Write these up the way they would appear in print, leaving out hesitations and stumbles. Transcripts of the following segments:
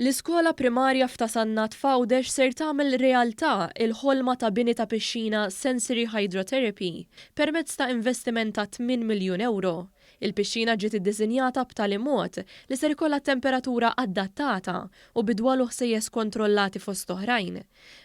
L-iskola primarja f'Ta' Sannat f'Għawdex ser tagħmel realtà il-ħolma ta' bini ta' pixxina Sensory Hydrotherapy permezz ta' investiment ta' 8 miljun ewro. Il-pixxina ġiet iddisinjata b'tali mod li ser ikollha temperatura adattata u bi dwal u ħsejjes kontrollati fost oħrajn.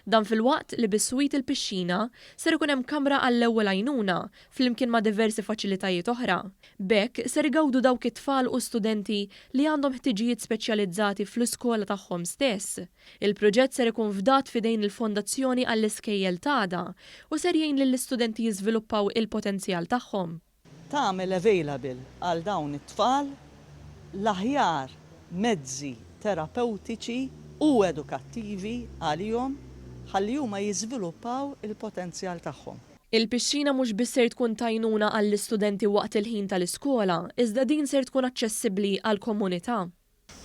Dan filwaqt li biswit il-pixxina ser ikun hemm kamra għall-ewwel għajnuna flimkien ma' diversi faċilitajiet oħra. B'hekk ser igawdu dawk it-tfal u studenti li għandhom ħtiġijiet speċjalizzati fl-iskola tagħhom stess. Il-proġett ser ikun fdat f'idejn il-Fondazzjoni għall-Iskejjel t'Għada u ser jgħin lill-istudenti jiżviluppaw il-potenzjal tagħhom. Tagħmel available għal dawn it-tfal l-aħjar mezzi terapewtiċi u edukattivi għalihom ħalli huma jiżviluppaw il-potenzjal tagħhom. Il-pixxina mhux biss ser tkun t'għajnuna għall-istudenti waqt il-ħin tal-iskola, iżda din ser tkun aċċessibbli għall-komunità.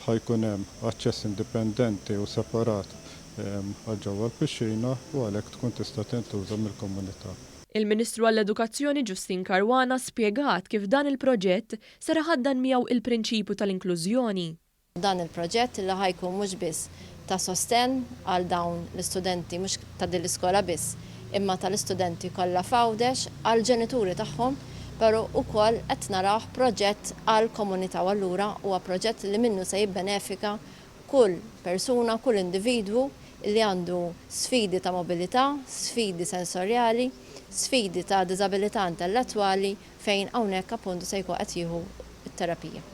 Ħa jkun hemm aċċess indipendenti u separat għal ġewwa l-pixxina u għalhekk tkun tista' tintuża mill-komunità. Il-Ministru għall-Edukazzjoni Justyne Caruana spjegat kif dan il-proġett ser iħaddan miegħu il-prinċipju tal-inklużjoni. Dan il-proġett li ħa jkun mhux biss ta' sostenn għal dawn l-istudenti, mhux ta' din l-iskola biss, imma tal-istudenti kollha f'Għawdex, għall-ġenituri tagħhom, però wkoll qed narawh proġett għall-komunità u allura huwa proġett li minnu se jibbenefika kull persuna, kull individwu li għandu sfidi ta' mobilità, sfidi sensorjali, sfidi ta' diżabilità intellettwali fejn hawnhekk appuntu se jkun qed jieħu t-terapija.